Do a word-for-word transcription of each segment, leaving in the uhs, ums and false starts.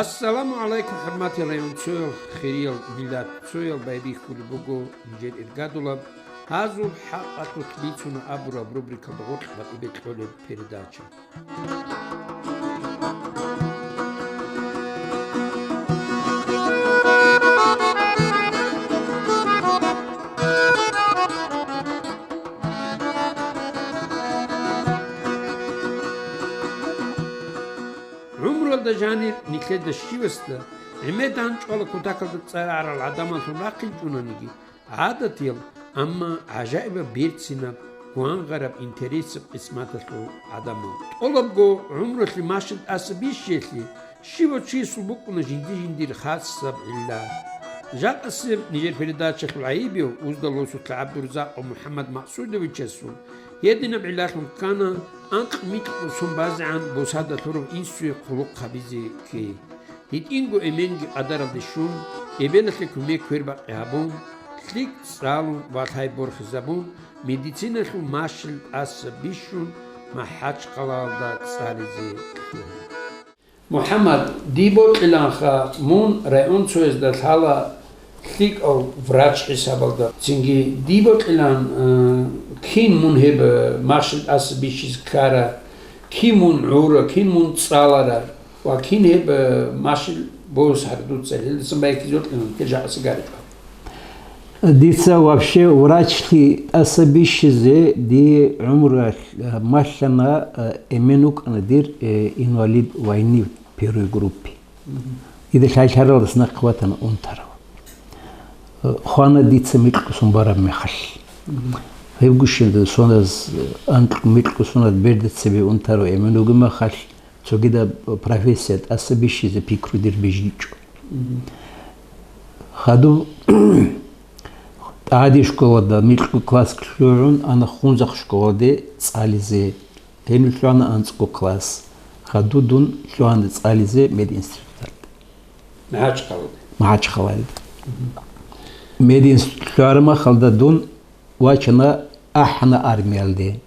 Ассаламу гӀалайкум, хӀурматиял районцоял, хириял миллатцоял! Байбихьулеб буго нижер иргадулаб «Гьазул хӀакъалъулъ бицуна» абураб рубрикалда гъоркь батӀибе кьолеб передача. ГӀумруялда жанир нилъеда щивасда гӀемер дандчӀвала кутакалда цӀар гӀарал гӀадамаллъун рахъинчӀунаниги, гӀадатиял, амма гӀажаибаб берцинаб, гвангъараб, интересаб къисматалъул гӀадамал. ТӀолабго гӀумрулъе машин тӀаса бищиялъе щивав чиясул букӀуна жинди-жиндир хасаб гӀилла. Жакъасеб нижер передачалъул гӀайибияв уздал росулъа ГӀабдурзакъов МухӀаммад Максудовичасул гьединаб гӀиллалъун ккана анкь-микьго сон базегӀан бусада лъурав инсуе хъулухъ гьабизе ккей. ГьитӀинго эменги къадаралде щун, эбелалъе кумек квербакъи гьабун, лъикӀ цӀалун ва лъай борхизабун, медициналъул машин тӀаса бищун, МахӀачхъалаялда цӀализе лъугьана. МухӀаммад, дие бокьиланха мун районцоязда лъала лъикӀав врач хӀисабалда. Цинги дие бокьилан, э, кин мун гьеб, э, машин тӀаса бищизе ккара, кин мун гӀура, кин мун цӀалара ва кин гьеб, э, машин босара дуца, гьелдасан байхьизе бокьилан, кел жакъасеб гарикьа. Дица вообще врачлъи тӀаса бищизе дие гӀумруялъ малъана, э, эмен вукӀана дир, э, инвалид войны первой группы. Дида лъалъаралдас нахъе ватана унтарав. Э, хвана дица микьго сон бараб мехалъ. Гьебгощинда соназ, анкь-микьго соназ берда цебе унтарав эмен вугеб мехалъ, цогидаб профессия тӀаса бищизе пикру дир бижичӀо. Хадуб тӀаде школада микьго класс лъугӀун ана Хунзахъ школалде цӀализе. Гьенив лъугьана анцӀго класс. Хадуб дун лъугьана цӀализе мединституталде. МахӀачхъалалде. МахӀачхъалалде. Мединститут лъугьараб мехалда дун вачана, ахӀана армиялде.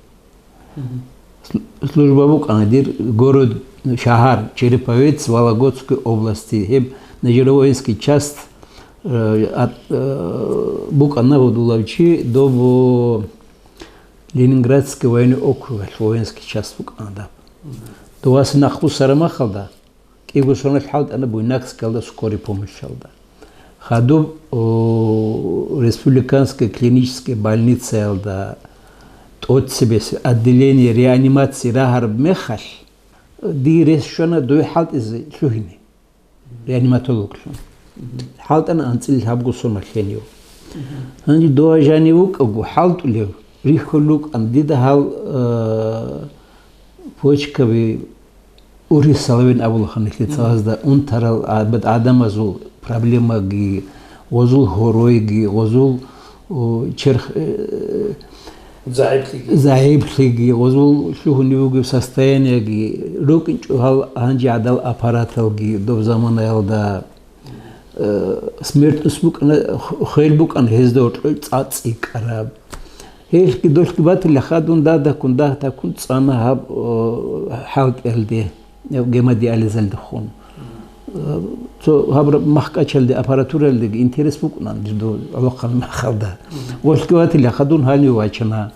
Служба букӀана дир город, шагьар Череповец Вологодской области. Гьеб нижер воинский часть, э, ат-, э, букӀана гьудулав чи доб Ленинградский военный округалъ воинский часть букӀана даб. Довасе нахъ буссараб мехалда, кӀиго соналъ хӀалтӀана Буйнакскиялда скорый помощалда. Хадуб, о, республиканский клинический больницаялда тӀоцебесеб отделение реанимации рагьараб мехалъ, дие рес щвана дой хӀалтӀизе лъугьине, реаниматологлъун. ХӀалтӀана анцӀила лъабго соналъ гьенив. Гьанже дова жанив вукӀаго хӀалтӀулев, рихьулев вукӀана, дида гьал, э, почкаби ургьисалавин абулаха нилъеца гьазда, унтарал гӀад-, гӀадамазул проблемаги, гъозул гьоройги, гъозул, о, черх, э, загӀиплъиги. ЗагӀиплъиги, гъозул лъугьунев вугев состояниеги, рукӀинчӀо гьал гьанже гӀадал аппараталги доб заманаялда. Э, смертность букӀана, х-, хвел букӀана гьезда гьоркьой цӀа-, цӀикӀкӀараб. Гьелъги долъги батила хадуб дадаккун, дагьдаккун цӀана гьаб, э, хӀалтӀиялде, гемодиализалдехун. Э, цо гьаб махкӀачалде, аппаратуралдеги интерес букӀана дир дов гӀолохъан махалда. Долъги батила хадуб гьанив вачана.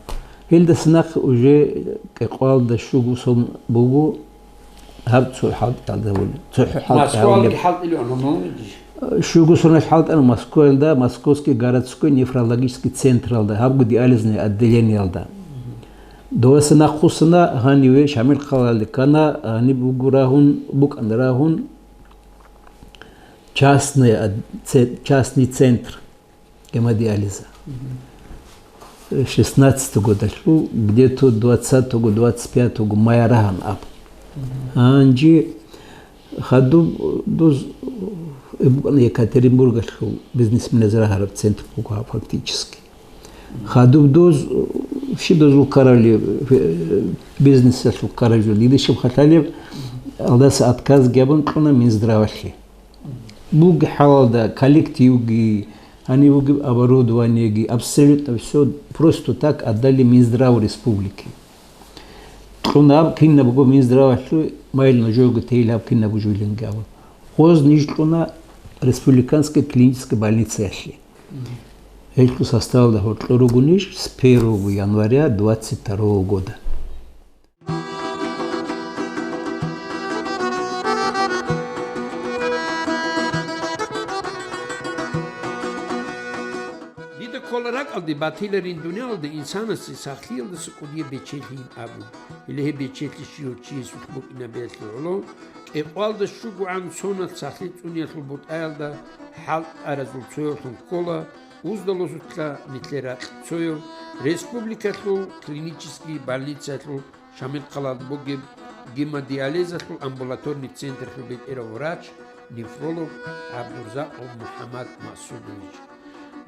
Гьелдаса нахъе уже кӀикъоялда щуго сон буго. Гьаб цо хӀалтӀиялда гьавулеб, цо хӀалтӀи Москвалги гьавулеб. ХӀалтӀилан гьанив? Щуго соналъ хӀалтӀана Москваялда, Московский городской нефрологический централда, гьабго диализный отделениялда. Доваса нахъвуссана гьаниве Шамилхъалалде ккана, гьаниб буго рагьун, букӀана рагьун частный ад-, це-, частный центр гемодиализа. Шестнадцатого годалъул, где-то двадцатого, двадцать пятого мая рагьана аб. Гьанже хадуб доз, э, букӀана Екатеринбургалъул бизнесменаз рагьараб центр буго гьаб фактически. Хадуб доз, э, щиб дозул ккарали, э, бизнесалъул ккарали жо. Дида щиб хатӀалеб, алдаса отказги гьабун кьуна Минздравалъе. Буги хӀалалда коллективги, гьанив вугеб оборудованиеги, абсолютно всё просто так отдали Минздраву республики. Кьуна аб кинабго Минздравалъул, майилна жого тейилаб кинабго жуйлинги абун. Гъоз ниж кьуна республиканская клиническая больницаялъе. Гьелъул составалда гьоркьор руго ниж с первого января двадцать второго года. Дида ккола ракӀалде батиларин дуниялалда инсанасе сахлъиялдаса кӀудияб бечелъийин абун. Гьеле гьеб бечелъи щивав чиясулъ букӀинабиялъе гӀоло, кӀикъоялда щугогӀан соналъ сахлъи цӀуниялъул бутӀаялда хӀалтӀаразул цоявлъун ккола, уздалосулъа нилъер ракь цояв, республикалъул клинический больницаялъул Шамил-Хъалалда бугеб гемодиализалъул амбулаторный централъул бетӀерав врач, нефролог ГӀабдурзакъов МухӀаммад Масудович.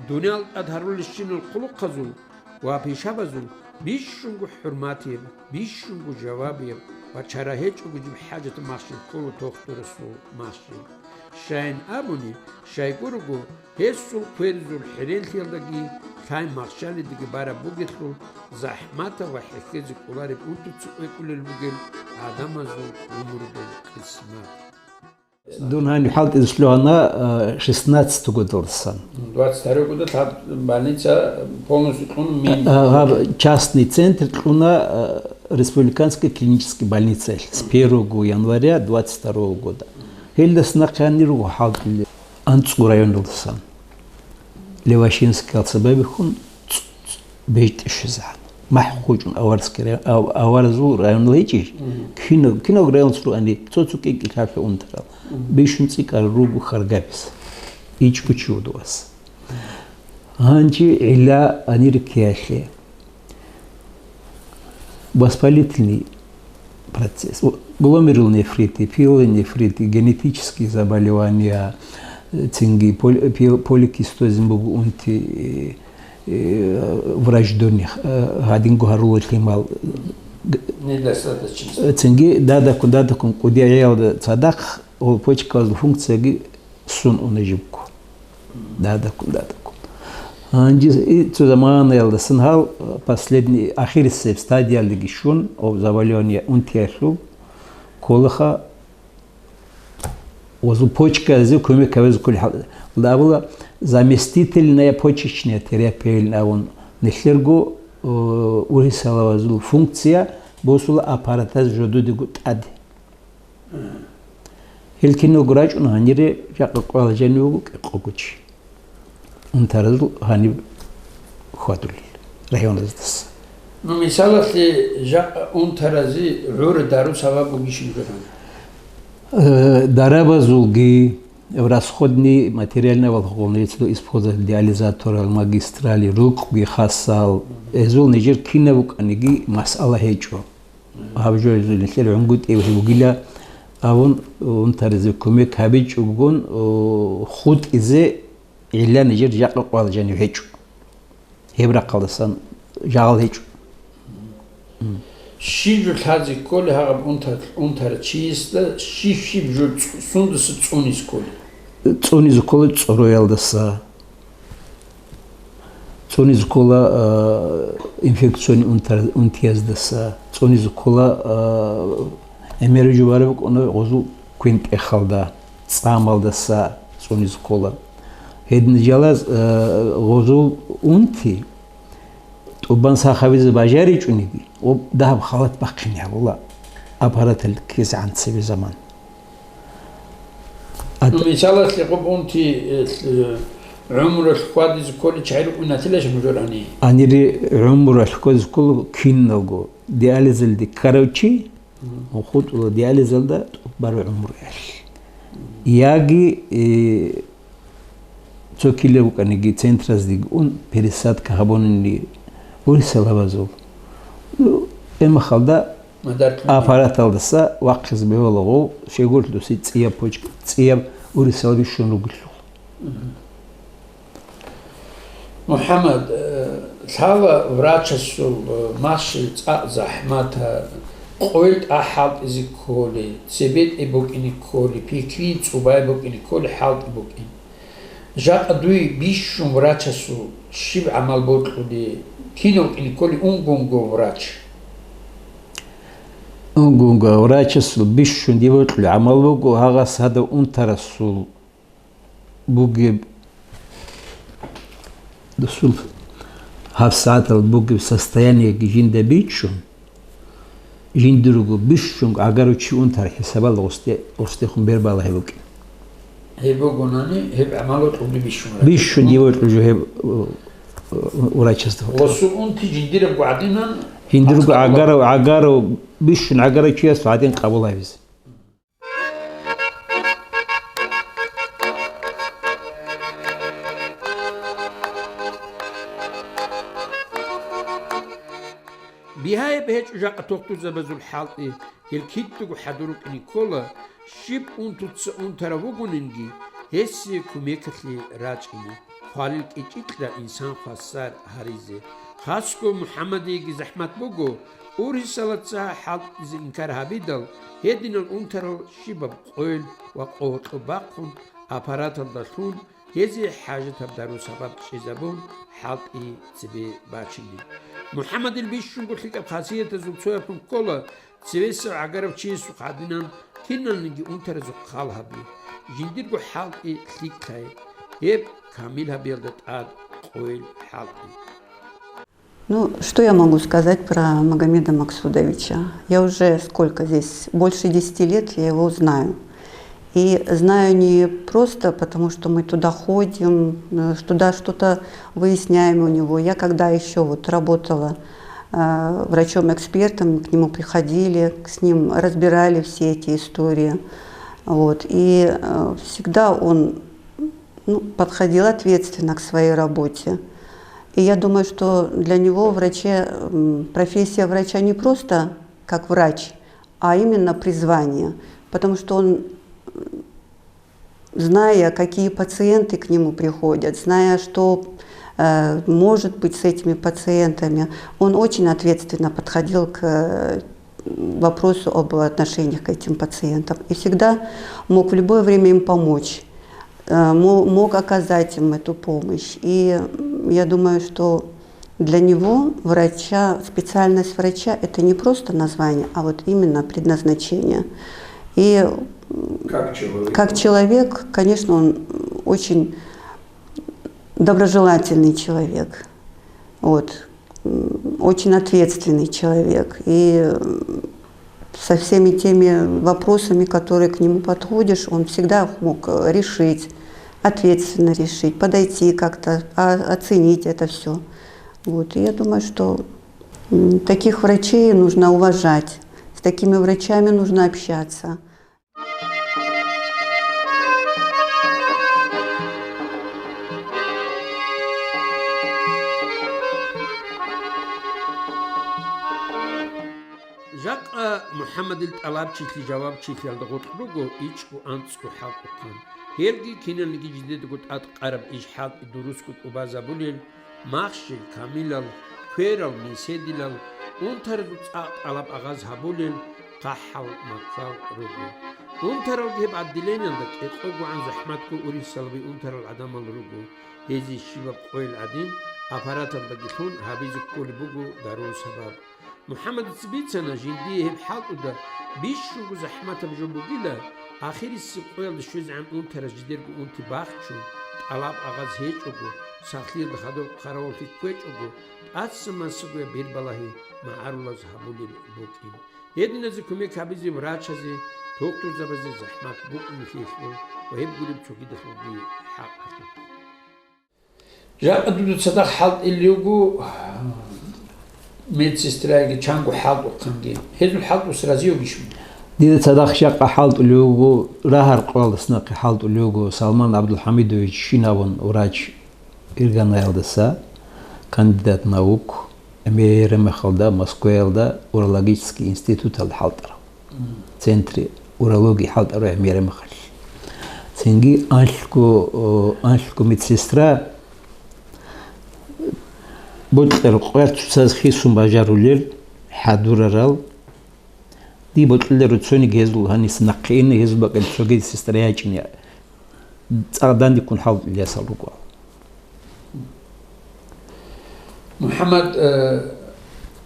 Дуниял тӀад гьарулелщинал хъулухъазул ва пишабазул бищунго хӀурматияб, бищунго жавабияб ва чара гьечӀого жиб хӀажатаб махщел ккола тохтурасул махщел. Щайин абуни, щайгурого, гьесул кверзул хӀеренлъиялдаги лъай махщалидаги бараб бугелъул, захӀматаб ва хӀехьезе кӀолареб унтуца кӀвекӀулел бугел гӀадамазул гӀумрудул къисмат. Дун гьаниб хӀалтӀизе лъугьана, э, шестнадцатого годалдасан. Двадцать второго года лъаб больница полностью кьун мин. Э, гьаб частный центр кьуна, э, республиканская клиническая больницаялъ с первого января двадцать второго года. Гьелдаса нахъе гьанир руго хӀалтӀулел анцӀго районалдасан. Левашинскиялдаса байбихьун цӀ-, цӀ-, бежтӀи щвезегӀан. МахӀ хучӀун аварский рай-, ав-, аваразул районал гьечӀищ? Кино, кино районас руани, цо-цо кӀикӀи лъалъа унтарал. Бищун цӀикӀкӀарал руго Харгабица. ИчӀго чи вуго вас. Гьанже гӀилла анир ккеялъе. Воспалительный процесс. О, гломерулонефриты, пиелонефриты, генетические заболевания, э, цинги пол-, пи-, поликистозин буго унти, э, э, врожденный, э, гьадинго гьарулел лъимал. Недостаточность. Э, цинги дадаккун, дадаккун кӀудияялда цадахъ, гьол почкаялъул функцияги сун уна жибго. Дадаккун, дадаккун. Гьанже и цо заманаялдасан гьал, э, последний, ахирисеб стадиялдеги щун, об заболевание унтиялъул, кколаха, гъозул почказе кумек гьабизе кколеб хӀал. Абула заместительная почечная терапия абун, нилъерго, э, ургьисалазул функция босула аппаратаз жодудего тӀаде. Гьел киналго рачӀун гьанире жакъа кӀвала жанив вуго кӀикъого чи. Унтаразул гьаниб хьвадулел районаздаса. Ну, мисалалъе, жакъа унтаразе гӀур дару сабаб бугищин гурони? Э, дарабазулги, расходный материальный валгъулнецлъу использовать диализаторал, магистрали, рукъги хасал, эзул нижер кинаб букӀаниги масъала гьечӀо. Гьаб жо нилъер гӀунгутӀи бугила абун, унтаризе кумек гьабичӀогон, о, хутӀизе гӀилла нижер жакъа кӀвал жанив гьечӀо. Гьеб рахъалдасан жагьал гьечӀо. Щиб жо лъазе кколеб гьагъаб унтар-, унтарав чиясда, щиб-щиб жо цӀ-, сундаса цӀунизе кколеб? ЦӀунизе кколеб цӀороялдаса. ЦӀунизе ккола, а, инфекционный унтар-, унтияздаса, цӀунизе ккола, а, гӀемер жо бараб букӀуна гъозул квен-тӀехалда, цӀамалдаса цӀунизе ккола. Гьедин жалаз, а, гъозул унти тӀубан сахабизе бажаричӀониги, об дагьаб халат бахъине гьабула аппаратал ккезегӀан цебе заман. Ат- Ну, мисалалъе, къуб унти, э, лъ-, гӀумру хьвадизе кколел чагӀи рукӀунатилаш мужур гьани? Гьанире гӀумру хьвадизе ккола киналго, диализалде ккарав чи, хутӀула диализалда тӀубараб гӀумруялъ. Яги, э, цо килеб букӀаниги центраздеги ун, пересадка гьабунани ургьисал гьабазул. Ну, эмахалда Мадар кьуни. Аппараталдаса вахъизе бегьулаго, щегор дуси цӀияб почка, цӀияб ургьисал бищун ругелъул. Мгм. МухӀаммад, э, лъала врачасул, э, махщел цӀакъ захӀмата, къойил тӀа хӀалтӀизе кколей, цебетӀе букӀине кколей, пикрин цӀубай букӀине кколей хӀалтӀи букӀин. Жакъа дуе бищун врачасул щиб гӀамал бокьулей, кинав кӀиникколей унгунго врач? Унго-унго, врачасул бищун дие бокьулеб гӀамал буго, гьагъас гьадав унтарасул бугеб, досул гьабсагӀатал бугеб состояниеги жинда бичӀчӀун, жиндирго бищунго гӀагарав чи унтараб хӀисабалда гъосде-, гъосдехун бер балагьи букӀин. Гьеб бугонани, гьеб гӀамал бокьулеб бищун. Бищун дие бокьулеб жо гьеб, э, э, врачасда. Гъосул унти жиндирабго гӀадинан. Жиндирго гӀагарав, гӀагарав, бищун гӀагарав чиясул гӀадин къабул гьабизе. Бигьаяб гьечӀо жакъа тухтурзабазул хӀалтӀи, гьел кидаго хӀадур рукӀине ккола, щиб унтуца унтарав вугонинги, гьесие кумекалъе рачӀине, хвалил кӀичӀилъа инсан хвасар гьаризе. Хасго МухӀаммадиеги захӀмат буго, ургьисалаца хӀалтӀизе инкар гьабидал, гьединал унтарал щибаб къойил ва къо-, гьоркьоб бахъун, аппараталда лъун, гьезие хӀажатаб дару-сабаб чӀезабун, хӀалтӀи цебе бачине. МухӀаммадил бищунго лъикӀаб хасиятазул цояб ккола, цевесав гӀагарав чиясухъ гӀадинан киналниги унтаразухъ хал гьаби, жиндирго хӀалтӀи лъикӀлъай, гьеб камил гьабиялда тӀад къойил хӀалтӀи. Ну, что я могу сказать про Магомеда Максудовича? Я уже сколько здесь? Больше десяти лет я его знаю. И знаю не просто потому, что мы туда ходим, э, туда что-то выясняем у него. Я когда ещё вот работала, э, врачом-экспертом, мы к нему приходили, с ним разбирали все эти истории. Вот. И, э, всегда он, ну, подходил ответственно к своей работе. И я думаю, что для него враче, м, профессия врача не просто как врач, а именно призвание, потому что он, м, зная, какие пациенты к нему приходят, зная, что, э, может быть с этими пациентами, он очень ответственно подходил к, э, вопросу об отношениях к этим пациентам и всегда мог в любое время им помочь, э, мо-, мог оказать им эту помощь. И, м, я думаю, что для него врача, специальность врача — это не просто название, а вот именно предназначение. И, м, как человек, как человек, конечно, он очень доброжелательный человек. Вот. М, очень ответственный человек. И, м, со всеми теми вопросами, которые к нему подходишь, он всегда их мог, э, решить, ответственно решить, подойти как-то, а, оценить это всё. Вот. И я думаю, что, м, таких врачей нужно уважать, с такими врачами нужно общаться. Жакъа МухӀаммадил тӀалабчилъи-жавабчилъиялда гъоркь руго ичӀго-анцӀго хӀалтӀухъан. Гьелги киналниги жидедаго тӀадкъараб иш-хӀалтӀи дурусго тӀубазабулел, махщел, камилал, кверал, меседилал, унтаразул цӀакъ тӀалаб-агъаз гьабулел хъахӀал маккал руго. Унтаралги гьеб отделениялда кӀикъогогӀан захӀматго ургьисалаби унтарал гӀадамал руго, гьезие щибаб къойил гӀадин, аппараталдаги лъун гьабизе кколеб буго дару-сабаб. МухӀаммадица бицана, жиндие гьеб хӀалтӀуда бищунго захӀматаб жо бугила, ахирисеб къоялда щвезегӀан унтарас жидерго унти бахчун, тӀалаб-агъаз гьечӀого, сахлъиялда хадуб хъаравуллъи кквечӀого, тӀаса-масагояб бер балагьи магӀарулаз гьабулеб букӀин. Гьединазе кумек гьабизе врачазе, тухтурзабазе захӀмат букӀунеблъиялъул ва гьеб гуреб цогидалъулги хӀакъалъулъ. Жакъа дуда цадахъ хӀалтӀулев вуго медсестраги, чанго хӀалтӀухъанги. Гьезул хӀалтӀусе разиявгищ мун? Дида цадахъ жакъа хӀалтӀулев вуго, рагьаркъоялдаса нахъе хӀалтӀулев вуго Салман ГӀабдулхӀамидович Шинаван, врач, Ферганаялдаса, кандидат наук, ГӀемераб мехалда Москваялда урологический институталда хӀалтӀарав. Центре урологии хӀалтӀарав ГӀемераб мехалъ. Цинги анлъго, о, анлъго медсестра, бокьараб къоялъ цоцаз хисун бажарулел, хӀадурарал. Дие бокьуларо цониги гьезул гьаниса нахъе ине, гьезул бакӀалде цоги сестра ячӀине. ЦӀакъ дандеккун хӀалтӀулел ясал руго. МухӀаммад, э,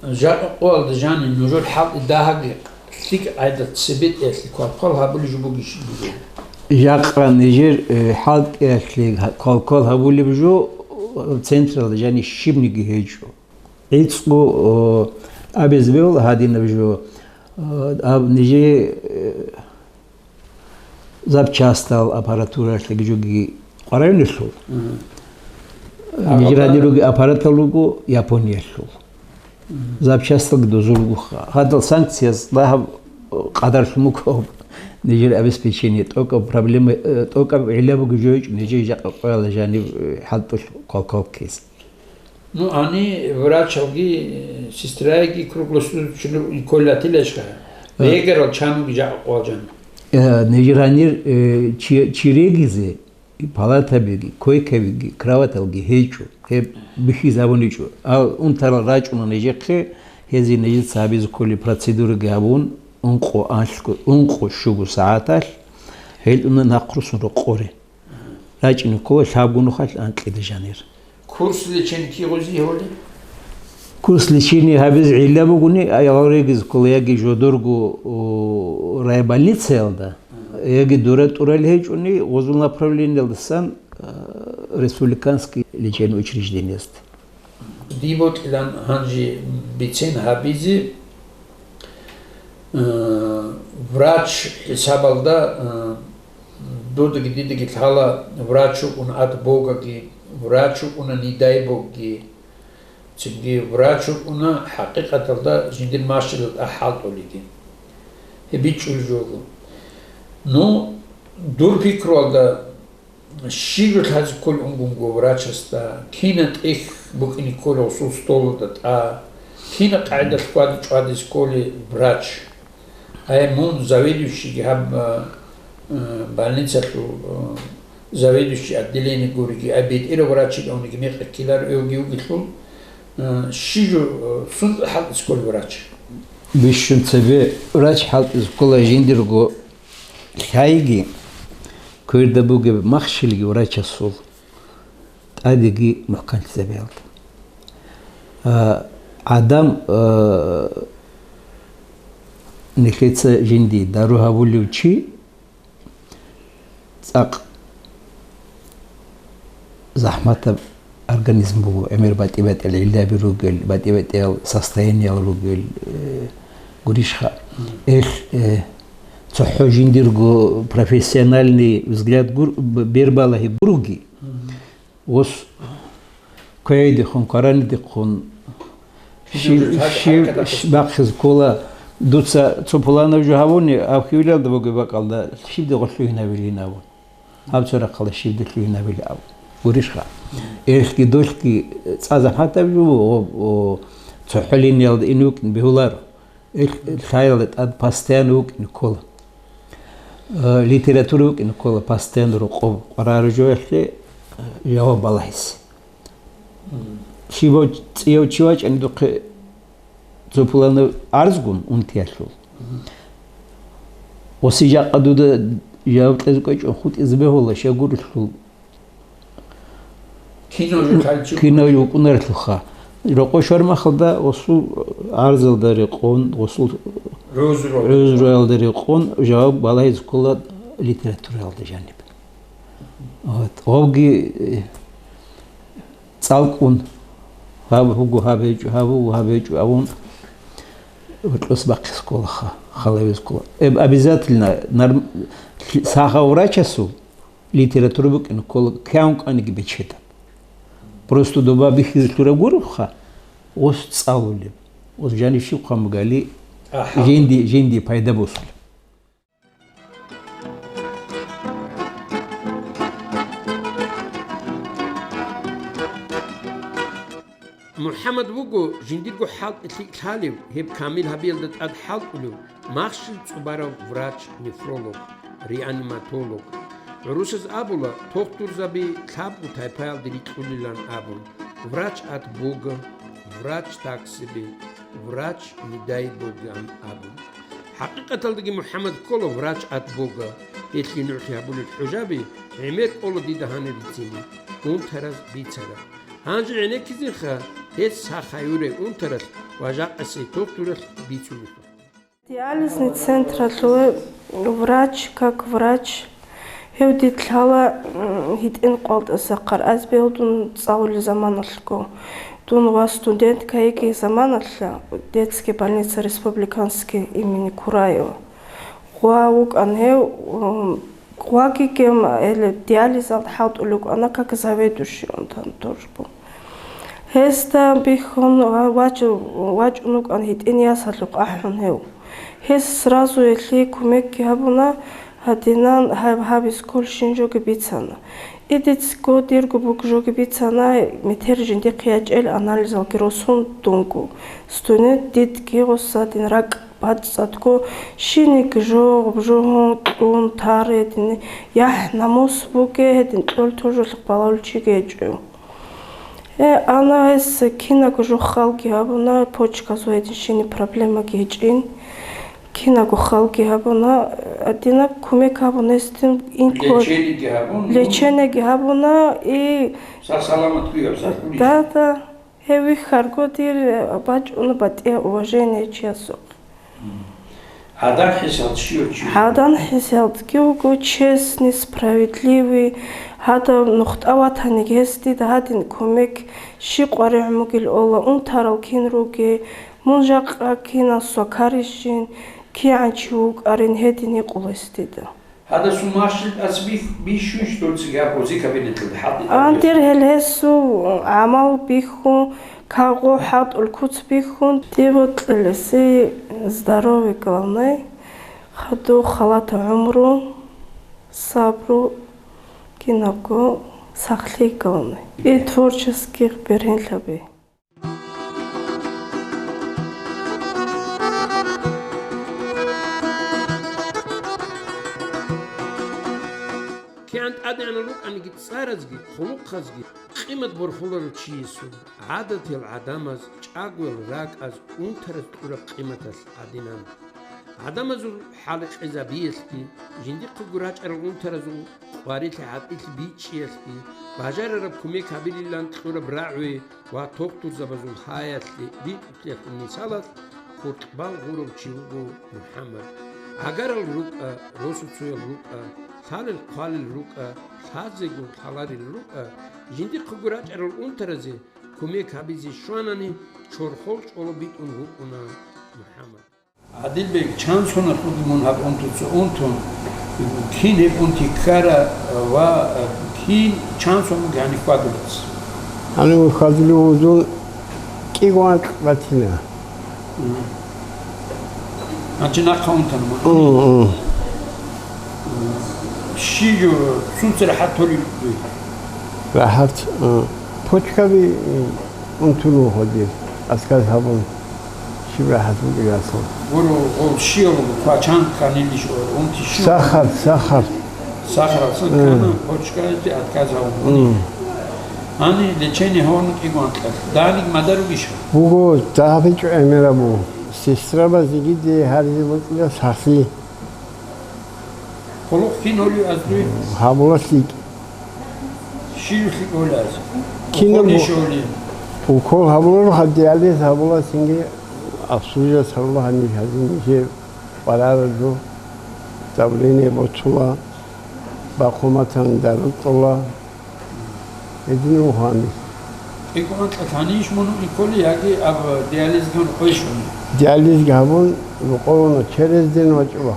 жакъа къоялда жанив нужер хӀалтӀи дагьабги ЛъикӀ гӀайда цебетӀеялъе квалквал гьабулеб жо бугищ бугеб? Жакъа нижер, э, хӀалтӀиялъе квалквал гьабулеб жо, э, централда жаниб щибниги гьечӀо. ГӀицӀго, о, абизе бегьула гьадинаб жо, э, аб нижее, э, запчастал аппаратуралъеги жоги къваригӀунелъул. Мгм. Нижер гьадин ругел аппаратал руго Япониялъул. Мгм. Запчасталги дозул руго. Гьадал санкцияз дагьаб къадар лъун буго нижер обеспечение. ТӀокӀаб проблема, э, тӀокӀаб гӀилла бугеб жо гьечӀо нижер жакъа къоялда жаниб, э, хӀалтӀулъ квалквал ккезе. Ну, гьанир врачалги, сестраяги круглосуточно кколилищха? Э. Регерал чанги жакъа къвалжан. Э, нижер гьанир, э, чи-, чи регизе, палатабиги, койкабиги, кроваталги гьечӀо, гьеб бихьизабуничӀо. Ал унтарал рачӀуна нижехъе, гьезие нижеца гьабизе кколеб процедураги гьабун, ункъо анлъго, ункъо щуго сагӀаталъ гьел уна нахъруссун рокъоре. РачӀине ккола лъабго нухалъ анкьида жанир. Курс лечения кигъузи гьоле? Курс лечения гьабизе гӀилла бугони, а, гьал регизе ккола яги жодорго, о, райбольницаялда, яги дура тӀурал гьечӀони, гъозул направлениялдасан, а, республиканский лечебный учреждениязда. Дие бокьилан гьанже бицен гьабизе, э, врач хӀисабалда, э, дудаги дидаги лъала врач вукӀун ат Богаги, врач вукӀуна Нидай Богги, цинги врач вукӀуна хӀакъикъаталда жиндир машинал тӀа хӀалтӀулеги. Гьеб бичӀчӀулеб жо буго. Ну, дур пикруялда, щиб жо лъазе кколеб унгунго врачасда, кина тӀехь букӀине кколеб гъосул столалда тӀа, кина къагӀидалъ хьвади-чӀвадизе кколеб врач. Ай, мун заведующийги гьаб, а, а, больницалъул, а, заведующий отделение гуриги, ай, бетӀерав врачилъуниги мекъи ккеларо эвги вугелъул, а, щиб жо, а, сунда хӀалтӀизе кколеб врач? Бищун цебе врач хӀалтӀизе ккола жиндирго лъайги, кверда бугеб махщелги врачасул тӀадеги мухӀканлъизабиялда. А, гӀадам, а, нилъеца жинди дару гьабулев чи цӀакъ захӀматаб организм буго, гӀемер батӀи-батӀиял гӀиллаби ругел, батӀи-батӀиял состояниял ругел, э, гурищха. Эл, э, цохӀо жиндирго профессиональный взгляд гур-, б-, бербалагьи гуруги, ос квейдехун, кваранидехун, Щиб жо щиб, лъазе щиб бахъизе ккола, дуца цо пуланаб жо гьабуни, гьаб хьивилалда бугеб бакӀалда щиб дагъулъ лъугьинабилин абун. Гьаб цо рахъалда щиб дагъулъ лъугьинабилин абун. Гурищха. Элъги долъги цӀа захӀматаб жо буго, о, цохӀо линиялда ин вукӀин бегьуларо. Ил-, ил лъаялда тӀад постоянно вукӀине ккола. Э, литература вукӀине ккола постоянно рокъоб къваригӀараб жоялъе, э, жаваб балагьизе. Мгм. Щибав цӀияв чи вачӀани духъе цо пуланав гӀарзгун унтиялъул. Мгм. Оси жакъа дуда жаваб кьезе кӀвечӀун хутӀизе бегьула, щай гурелъул. Кинав жо кайчи Кинав вукӀунарелъулха. Рокъо щвармахалда гъосул гӀарзалда рекъон, гъосул гӀузру. ГӀузруялда рекъон жаваб балагьизе ккола литератураялда жаниб. Вот. Гъовги, э, цӀалкӀун, гьаб буго, гьаб гьечӀо, гьаб буго, гьаб гьечӀо абун, гьоркьос бахъизе ккола ха-, халавизе ккола. Эб-, обязательно нарм-, лъи-, сахав врачасул литература букӀине ккола, кигӀан кӀаниги бечедаб. Просто доба бихьизе лъураб гуребха, ос цӀалулеб, ос жанив щиб хъван бугали, Аха. жинди, жинди пайда босулеб. МухӀаммад вуго жиндирго хӀалтӀи лъикӀ лъалев, гьеб камил гьабиялда тӀад хӀалтӀулев, махщел цӀубарав врач-нефролог, реаниматолог. ГӀурусаз абула, тохтурзаби лъабго тайпаялде рикьулилан абун: врач от Бога, врач так себе, врач не дай Боган абун. ХӀакъикъаталдаги МухӀаммад ккола врач от Бога, гьелъие нугӀлъи гьабулел хӀужаби гӀемер кӀола дида гьанир бицине, унтараз бицараб. Гьанже гӀенеккизеха гьес сахаюрей унтаралъ ва жакъасей тохтуралъ бицунелъул. Диализный централъув врач, как врач, гьев дид лъала, м, гьитӀин къвалтӀасахъар, аз бегьудун цӀалулел заманалъго. Дун ва студентка йигей заманалъа детский больница республиканский имени Кураева. Гъва вукӀан гьев, м, гъваги гем, эле диализалда хӀалтӀулев вукӀана, как заведующий он там тоже был. Гьесда бихьун ва-, вачӀу-, вачӀун вукӀан гьитӀин ясалъухъ ахӀун гьев. Гьес сразу гьелъие кумекги гьабуна, гьадинан гьаб-, гьаб исколщин жоги бицана. Идицго дирго буг жоги бицана, метер жиндихъ ячӀел анализалги росун дунго. Студент дидги гъосадин ракӀ бацӀцӀадго, щиниг жо-, жогьун, кьун, тар гьедин, яхӀ-намус бугей гьедин кьол тожолъухъ балагьулев чиги гьечӀо. Э, ана гьес кинаго жо халги гьабуна, почказул гьедин щиниб проблемаги гьечӀин. Кинаго халги гьабуна, гьадинаб кумек гьабуна гьесдин инкла-, Лечениеги гьабун, ну, лечениеги гьабуна, и сагъ-саламат гуяб сахули. Да, да. Гьев вихьарго дир бачӀуна батӀияб уважение чиясухъ. Гьадан хӀисалда щив чи? Гьадан хӀисалдги вуго честный, справедливый, гьадаб нухтӀа ватаниги гьес дида гьадин кумек, щи къваригӀун бугел ола, унтарал кин ругей, мун жакъа кинал свакарищин, кигӀан чи вукӀарин гьедин гьикъула гьес дида. Гьадасул машин тӀац бих-, бищунщ дол цигар гъози кабинеталда хӀалтӀи тӀад Гьандир гьел гьесул гӀамал бихьун, кагъу хӀалтӀул куц бихьун, дие бокьиласе здоровье главное, хадув халат гӀумру, сабру, кинабго сахлъи главное. И творческих бергьенлъаби. КигӀан тӀадегӀанал рукӀаниги цӀаразги, хъулухъазги къимат борхуларев чиясул, гӀадатиял гӀадамаз, чӀагоял ракӀаз, унтараз кьураб къиматалъ гӀадинан. ГӀадамазул хӀалакьизабиялъги, жиндихъего рачӀарал унтаразул къварилъи-гӀатӀилъи бичӀчӀиялъги, бажарараб кумек гьабилилан кьураб рагӀуе ва тухтурзабазул гьаялъе битӀулъиялъул мисалалъ хуркьбал гъурав чи вуго МухӀаммад. Агарал рукӀа, росуцоял рукӀа, лъалел-хъвалел рукӀа, лъазего лъаларел рукӀа, жиндихъего рачӀарал унтаразе кумек гьабизе щванани, чорхол чӀоло битӀун вукӀуна МухӀаммад. Адилбек, чан соналъулги мун гьаб унтуца унтун, кин гьеб унти ккара ва кин чан сон буги гьанив хьвадулеб? Гьанив хьвадулев вугин кӀиго анкь батила. Гьанже нахъа унтана мун. М, м. Щиб жо, сунца рахӀат толеб бугеб? РахӀат, э, почкаби, э, унтун вуго дир, асказ гьабун, щиб рахӀат бугеб ясал. Гуро, гъол щиял квачан кканилищ, унти щу? Сахар, сахар. Сахар асан Э. ккана, почкаялде отказ гьабун. М. Гьанив лечение гьавун кӀиго анкьалъ. Даник мадар ругищ? Буго, дагьабичӀо гӀемераб буго. Сестрабаз йигиде гьаризе бокьила сахлъи. Хъулухъ кин гьолев аз дуе? Гьабула лъикӀ. Щив лъикӀ гьолев аз? Кинаб Уколищ гьолев? Укол гьабуларо, диализ гьабула, цинги обслуживать гьабула гьаниб гьазин нижер къварараб жо, давление боцула, бахъуматан дару кьола. Гьедин вуго гьаниб. КӀикъван кьатанищ мун уколи яги аб диализгун къойщун? Диализги гьабун, рукъована через день вачӀула.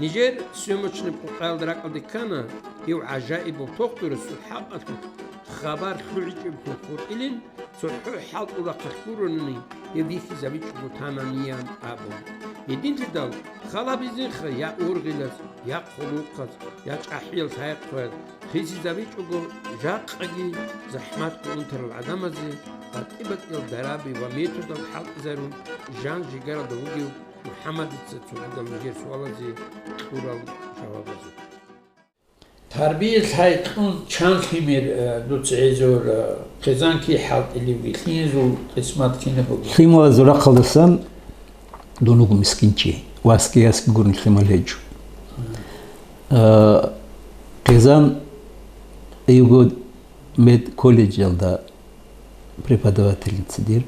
Нижер съёмочный къукъаялда ракӀалде ккана гьев гӀажаибав тухтурасул хӀакъалъулъ хабар лъугӀичӀеблъун хутӀилин, цохӀо хӀалтӀул рахъалъ гуронани гьев бихьизабичӀого тананиян абун. Гьединлъидал хал гьабизеха я ургъилаз, я хъулухъаз, я чӀахӀиял лъай-хъваяз, хисизабичӀого жакъаги захӀматго унтарал гӀадамазе батӀи-батӀиял дараби ва методал хӀалтӀизарун, жан-жигаралда вугев МухӀаммадица цогидал нижер суалазе кьурал жавабазухъ. Тарбия лъай кьун чан лъимер, э, дуца гӀезавур, э, хъизан кин хӀалтӀилевги, лъимазул къисмат кинаб бугеб? Лъималазул рахъалдасан дун вуго мискинчи, васги ясги гурони лъимал гьечӀо. А, Къизан йиго медколледжалда преподавательница дир.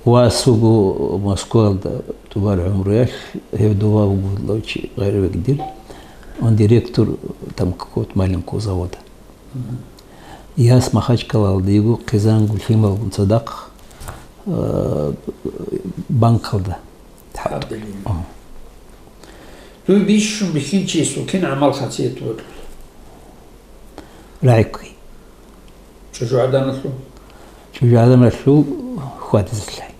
Вас вуго Москваялда тӀубал гӀумруялъ, гьев дова вуго чи гъайривекӀ дир. Он директор там какого-то маленького завода. Яс Махачкалалда йиго, Къизангун лъималгун цадахъ, а, банкалда. Гьаб-, гьаб-, Ага. Дуе бищун бихьинчиясул кин гӀамал-хасият бокьула? РагӀи кквей. ЧӀужугӀаданалъул? ЧӀужугӀаданалъул хьвадизелъай.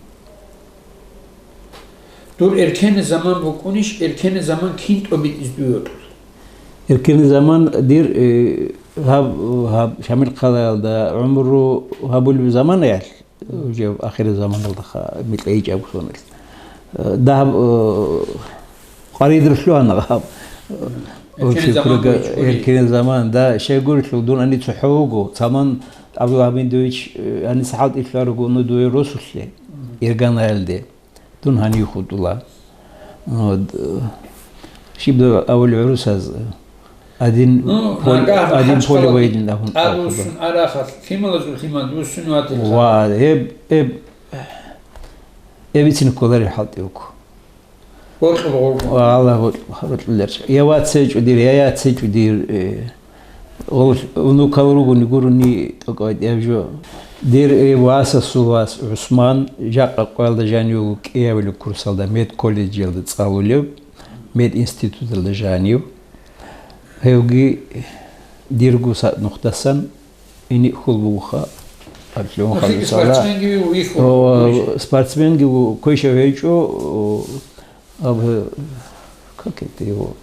Дур эркенай заман букӀунищ, эркенай заман кин тӀобитӀизе дуе бокьула? Эркенай заман дир, э, гьаб, гьаб Шамил хъалаялда гӀумру гьабулеб заманаялъ, уже ахирзаманалдаха микьайичӀаб соналъ. Э, дагьаб, э, къваридер лъугьана гьаб. Эркенай заман гуйчӀ гури. Эркенай заман, да, щайгурелъул дун гьани цохӀо вуго, Салман ГӀабдулвагьабидович, э, гьаниса хӀалтӀи лъугьарого ну дуе росулъе, Ирганаялде. Дун гьанив хутӀула. Вот, э, щиб дов авал гӀурусаз, э, один Ну, пол-, нагагь один Махачкала полевой дин абун тӀадвуссун арахалъ, лъималазул лъимал вуссун ватилха. Ва гьеб, гьеб, гьеб ицин кколареб хӀалтӀи вуго. Бокьулгъуго. Ва Аллагь бокь-, бокьуларчӀ. Я вац гьечӀо дир, я яц гьечӀо дир, э, Гъол внукал ругони гурони тӀокӀаб гьаб жо. Дир, э, васасул вас ГӀусман жакъа къоялда жанив вуго, кӀиабилеб курсалда медколледжалда цӀалулев, мединституталда жанив. Гьевги дирго са-, нухдасан ине хьул бугоха. Аб-, лъугьун Ну, хадуса спортсменги вуго, вихьун. О, спортсменги вуго, квешав гьечӀо, о, Аб-, как это его?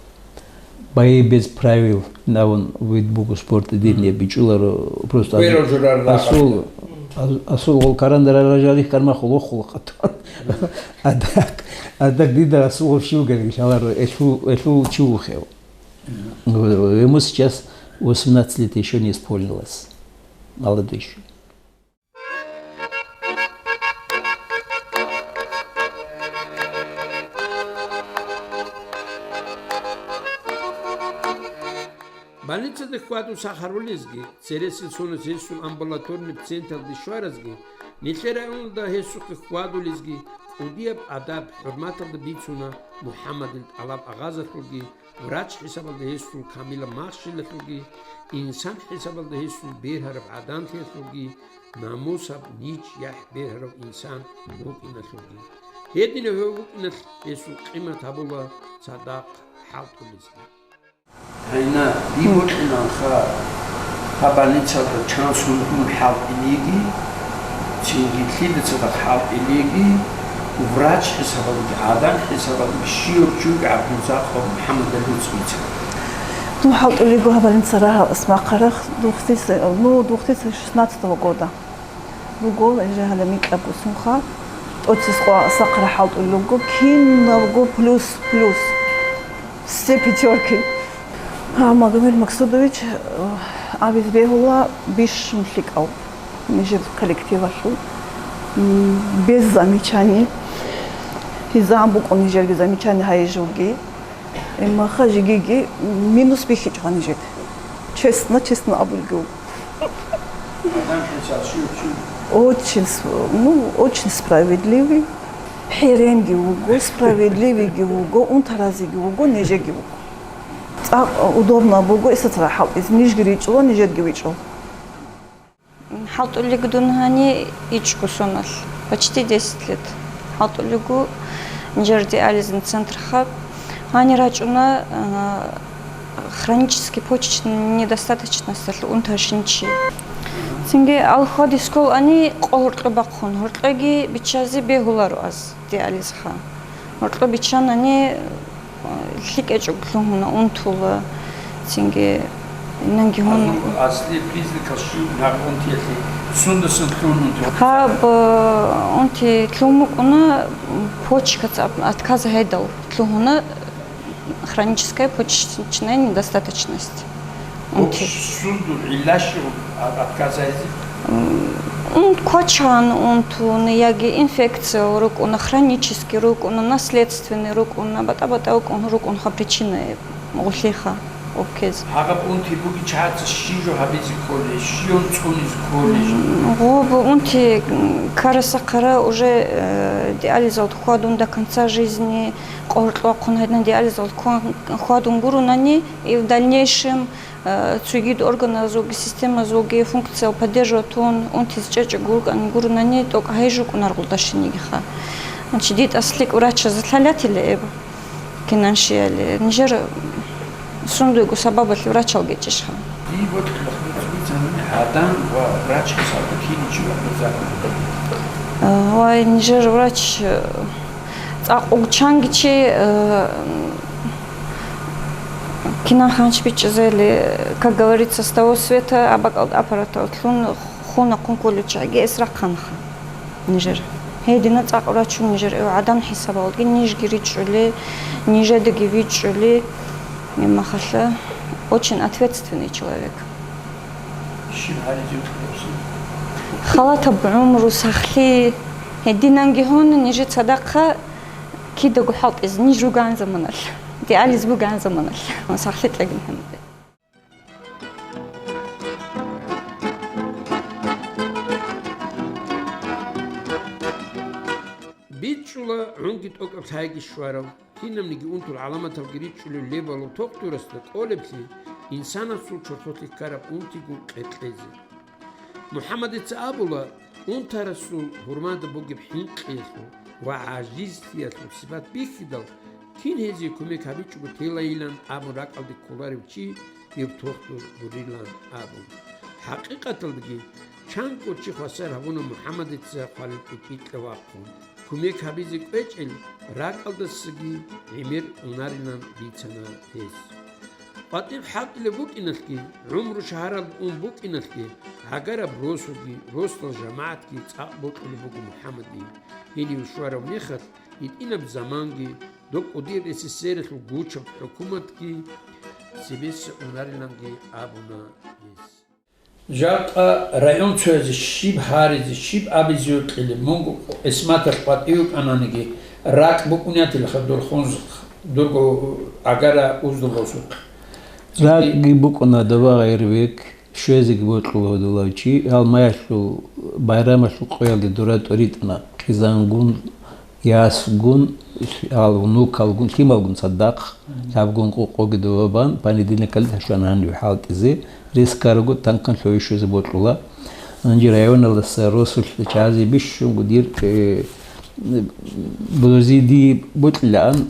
Бои без правил, навун вид буго спорта дир Мгм. неб бичӀчӀуларо, просто Вера асул, журар асул, рахъалда. ас-, асул гъол карандарал ражарих кармахул вохула хатун. А так, а так дида асул вообще угорел, шаларо, элъул, элъул чи вухев. Мгм. Ему сейчас восемнадцать лет ещё не исполнилось. Молодой ещё. Больницада хьвадун сахарулезги, цересел соназ гьесул амбулаторный централде щваразги, нилъер районалда гьесухъе хьвадулезги кӀудияб адаб-хӀурматалда бицуна МухӀаммадил тӀалаб агъазалъулги, врач хӀисабалда гьесул камилаб махщелалъулги, инсан хӀисабалда гьесул бергьараб гӀаданлъиялъулги, намусаб, ниж яхӀ бергьарав инсан вукӀиналъулги. Гьединав гьев вукӀиналъ гьесул къимат гьабула цадахъ хӀалтӀулезги. Гьайна, дие бокьиланха гьаб больницалда чан сон ун хӀалтӀилиги, цинги лъида цадахъ хӀалтӀилиги, врач хӀисабалги, гӀадан хӀисабалги, щивав чи вугеб ГӀабдурзакъов МухӀаммадалица бицана. Ну, хӀалтӀулего гьаб больница рагьаб асмахъарах, духъдица, ну, духъдица шестнадцатого года. Руго, эже гьале микьабго сунха, тӀоцес къо асахъра хӀалтӀулел руго, кинабго плюс, плюс. Все пятёрки. А, Магомед Максудович, э, абиз бегьула бищун лъикӀав нижер коллективалъул. М, без замечаний. Гьезан букӀун нижерги замечание гьайижулги. Имаха жигиги минус бихьичӀо нижеда. Честно, честно абулги вуго. Очень с-, ну, очень справедливый. ХӀеренги вуго, справедливыйги вуго, унтаразеги вуго, нижеги вуго. ЦӀакъ удобно буго, эсацара хӀалтӀизе, нижги ричӀула, нижедги вичӀо. ХӀалтӀулег дун гьани ичӀго соналъ, почти десять лет. ХӀалтӀулего нижер диализный центрха. Гьани рачӀуна, а, хронический почечный недостаточносталъ унтарщин чи. Цинги алхуа дискол ани къо гьоркьо бахъун, гьоркьоги биччазе бегьуларо аз диализха. Гьоркьо биччанани, лъикӀ гьечӀого лъугьуна, унтула, цинги инанги гьун. Азул аслияб признакал щиб нагъ унтиялъе? Сундасан лъугьун унти? Гьаб, э, унти лъугьун букӀуна, почкаца ат-, отказ гьедал лъугьуна, хроническая почечная недостаточность. Унти. Сундул гӀилла щиб а-, отказ гьезе? М, ун квачан унтун, яги инфекция рукӀуна, хронический рукӀуна, наследственный рукӀуна, батӀа-батӀа рукӀун, рукӀунха причина. гъуллъиха, уккез. Гьаб унти бугичӀаца щиб жо гьабизе кколей, щиб цӀунизе кколей? М, гъоб унти, м, ккарасахъара уже, э, диализалда хьвадун до конца жизни, къоркьлъухъун гьедин диализалда хьван-, хьвадун гурунани, и в дальнейшем, э, цогид органазулги, системазулги функциял поддерживать унтизе чӀечӀого рукӀани гурунани, тӀокӀ гьайжукӀун аргъулдашинигиха. Значит, дитӀас лъикӀ врачазе лъалатила эб. Кинан щияли, нижер сундуйгу сабабалъе врачал гечӀищха? Дие бокьулахъ бицани гӀадан ва врач хӀисабда кин чи вахъизабун? Э, вай, нижер врач, э, цӀакъ угчанги чи, э, кинан ханч бичӀчӀизели, как говорится, с того света абакӀалда аппараталлъун хунахъун кколел чагӀиги эс рахъанха. Нижер. Гьедина цӀакъ рачун нижер гӀадан хӀисабалги, нижги ричӀчӀули, нижедаги вичӀчӀули, имахалъа очень ответственный человек. Щиб гьаризе вукӀине? Халатаб гӀумру, сахлъи, гьединанги гьуна нижер цадахъа кидаго хӀалтӀизе, ниж руган заманалъ, диализ буган заманалъ, сахлъи кьегин гьанбе. БичӀчӀула гӀунги тӀокӀаб лъайги щварав, кинабниги унтул гӀаламаталги ричӀчӀулев лебалав тохтурасда кӀолеблъи инсанасул чорхолъи ккараб унтигун къекълъезе. МухӀаммадица абула, унтарасул гьурмада бугеб хӀинкъиялъул ва гӀажизлъиялъул сипат бихьидал, кин гьезие кумек гьабичӀого телайилан абун ракӀалде кколарев чи гьев тохтур гурилан абун. ХӀакъикъаталдаги, чанго чи хвасар гьабуна МухӀаммадица хвалил тӀекӀикьа вахъун, кумек гьабизе кӀвечӀел ракӀалдасаги гӀемер унарилан бицана гьес. КъватӀиб хӀалтӀулеб букӀиналъги, гӀумру шагьаралда ун букӀиналъги, гӀагараб росулги, росдал жамагӀатги цӀакъ бокьулеб буго МухӀаммадие. Гьенив щвараб мехалъ, гьитӀинаб заманги, доб кӀудияб СССР-алъул гучаб хӀукуматги цебеса унариланги абуна гьес. Жакъа районцоязе щиб гьаризе, щиб абизе вукӀилеб, мунго къисматалъ къватӀив вукӀананиги, ракӀ букӀунятилха дур хунзухъ, дурго агара уздулалъухъ. РакӀги букӀуна, доба гъайрбек, щвезеги бокьула гьудулав чи, гьалмаялъул байрамалъул къоялде дура тӀоритӀана, хъизангун, ясгун, ал внукалгун, лъималгун цадахъ, лъабгун къо-, къоги добабан, понедельникалде ташван гьанив хӀалтӀизе, рес ккарого танкан лъове щвезе бокьула. Гьанже районалдаса росулъ чазе бищунго дир, э, блозиди бокьилаан.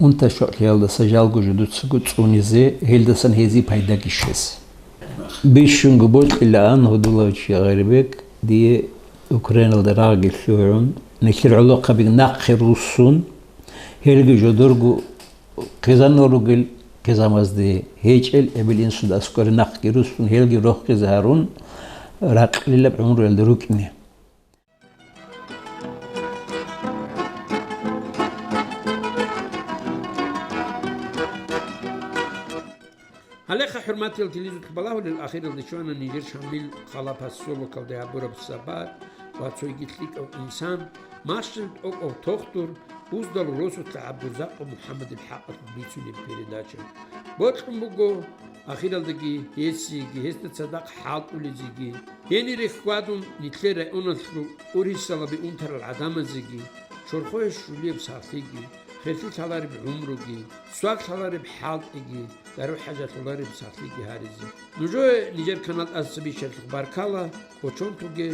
Унта-щокьлъиялдаса жалго жо дуцаго цӀунизе, гьелдасан гьезие пайдаги щвез. Бищунго бокьилаан гьудулав чи Гъайрбек, дие Украиналда рагъги лъугӀун, нилъер гӀолохъабиги нахъе руссун, гьелги жодорго хъизанал ругел хъизамазде гьечӀел эбел-инсуда аскӀоре нахъги руссун, гьелги рохизе гьарун, ракълилаб гӀумруялда рукӀине. Гьалеха, хӀурматиял телезухъ балагьулел, ахиралде щвана нижер Шамил хала поселокалде гьабураб сабар ва цойги лъикӀав инсан, махщел тӀокӀав тохтур, уздал росулъа ГӀабдурзакъов МухӀаммадил хӀакъалъулъ бицунеб передача. Бокьун буго ахиралдаги гьесиеги, гьесда цадахъ хӀалтӀулезеги, гьенире хьвадун нилъер районалъул ургьисалаби унтарал гӀадамазеги, чорхое щулияб сахлъиги, херлъи лъалареб гӀумруги, свак лъалареб хӀалтӀиги, дару-хӀажалъулареб сахлъиги гьаризе. Нужее нижер канал тӀаса бищаралъухъ баркала, кӀочон тоге,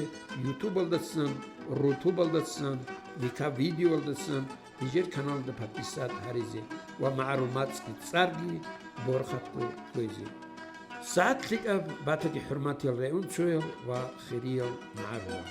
ютубалдасан, рутубалдасан, вика видеоялдасан, нижер каналда подписать гьаризе ва магӀарул мацӀги цӀарги борхатго кквезе. СагӀат лъикӀаб батаги, хӀурматиял районцоял ва хириял магӀарулал.